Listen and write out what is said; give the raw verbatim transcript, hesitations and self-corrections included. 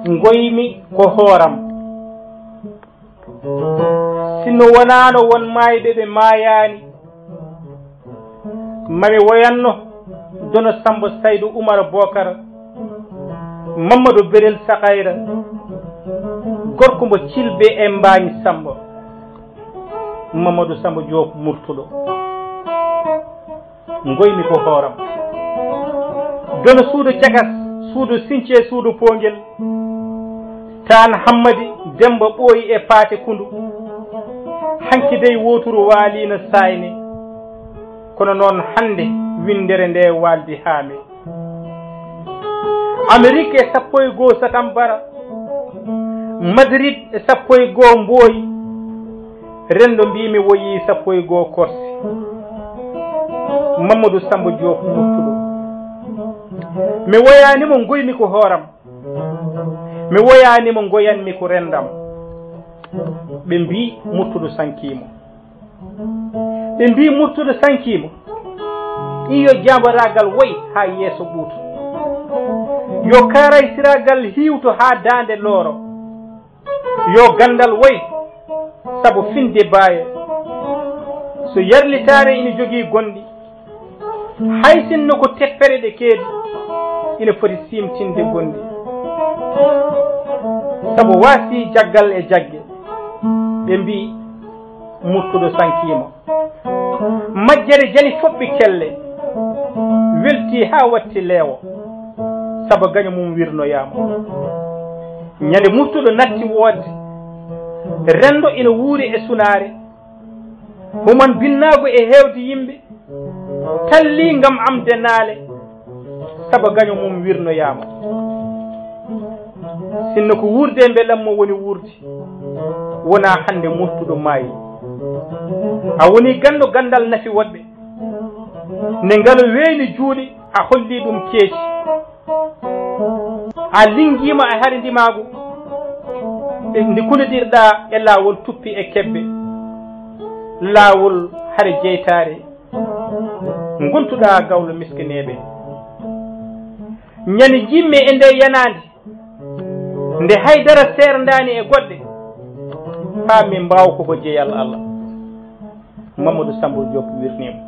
Ngoymi ko hooram. Sinno wonaano won maayɓe ɓe maayaani, mami woyanno Dono Sambo Saydu Umar Bokar, Mammadu Berel Sakayra, gorko mbo Cilbe e Mbaañ Sambo, Mamadou Sambo Diop Murtuɗo. Ngoymi ko hooram. Dono suudu cagas, suudu since, suudu poongel. Taan Hammadi Demba Ɓooyi e Paate Kundu. Hanki dey wooturu waaliino saayne. Kono noon hannde winndere nde waaldi haami. Amerik e sappo e goo Satambara. Madrid e sappo e goo Mbooyi. Renndo mbiimi woyii sappo e goo Korse. Mamadou Sambo Diop Murtuɗo. Mi woyaani mo, ngoymi ko hooram. Mi woyaani mo, ngoyanmi ko renndam. Ɓe mbii Murtuɗo sankiimo. Ɓe mbii Murtuɗo sankiimo. Iyo jaambaraagal woy haa yeeso ɓuuto. Yo kaaraysiraagal hiiwto haa daande looro. Yo ganndal woy, sabu finde baaye. So yarlitaare ina jogii gonɗi, hay sinno ko teppere ɗe keedi, ina foti siimtinde gonɗi. Sabu waasii jaggal e jagge, ɓe mbii Murtuɗo sankiima. Majjere jali foɓɓi kelle, weltii haa watti leewo, sabu gaño mum wirnoyaama. Ñande Murtuɗo natti woodde, renndo ina wuuri e sunaare, human binnaagu e heewde yimɓe, tallii ngam amde naale, sabu gaño mum wirnoyaama. Sinno ko wuurde e mbelamma woni wuurde, wonaa hannde Murtuɗo maayi. A woni ganndo ganndal nafi woɗɓe. Nde ngalo weeni juuɗe, a holli ɗum keeci. A linngiima e hari ndimaagu, nde kulidirɗaa e laawol tuppi e kebbe. Laawol hari jeytaare, ngontuɗaa gawlo miskineeɓe. Ñande njiɗmi e nde yanaande, nde haydara seerndaani e goɗɗe, haa min mbaaw ko ko jeyal Allah. Mamadou Sambo Diop wirniima.